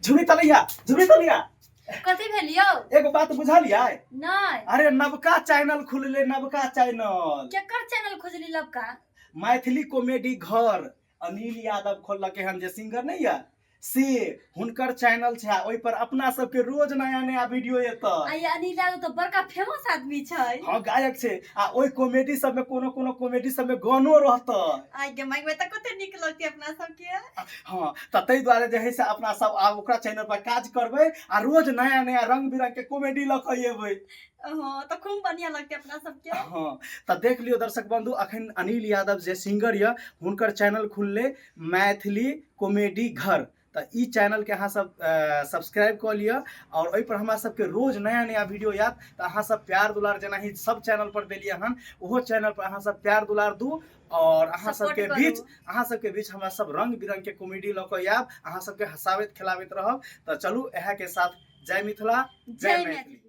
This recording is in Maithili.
झुमी तलैया, झुमी तलैया। कथी भेल यौ? एगो बात बुझलियै? नहि। अरे नवका चैनल खुलले, नवका चैनल। केकर चैनल खुजली लबका? मैथिली कॉमेडी घर, अनिल यादव खोललकै हन, जे सिंगर नहीं है से हुनकर चैनल छै। आ ओहि पर अपना सबके रोज नया नया वीडियो एतै। आ ये अनिल यादव तऽ बड़का फेमस आदमी छै। हाँ, गायक छै। आ ओहि कॉमेडी सब में कोनो कोनो कॉमेडी सब में गानो रहतै। आइ गे माय, तऽ कते नीक लगतै अपना सबके। हाँ, तऽ ताहि दुआरे जे है से अपना सब आब ओकरा चैनल पर काज करबै आ रोज नया नया रंग बिरंग के कॉमेडी लऽ कऽ एबै। हाँ, तऽ खूब बढ़िया लगतै अपना सबके। हाँ, तऽ देख लियौ दर्शक बंधु, अखन अनिल यादव जे सिंगर यऽ हुनकर चैनल खुललै मैथिली कॉमेडी घर। तऽ ई चैनल के अहाँ सब सब्सक्राइब कऽ लिअ और ओहि पर हमरा सबके रोज नया नया वीडियो आयत। तऽ अहाँ सब प्यार दुलार जेनाही सब चैनल पर देलियै हन, ओहो चैनल पर अहाँ सब प्यार दुलार दू और अहाँ सपोर्ट सबके करू। बीच, अहाँ सबके बीच हमरा सब रंग बिरंग के कॉमेडी लऽ कऽ आयब, अहाँ सबके हँसाबैत खिलाबैत रहब। तऽ चलू, इएह के साथ जय मिथिला, जय जय मैथिली। मैथिली।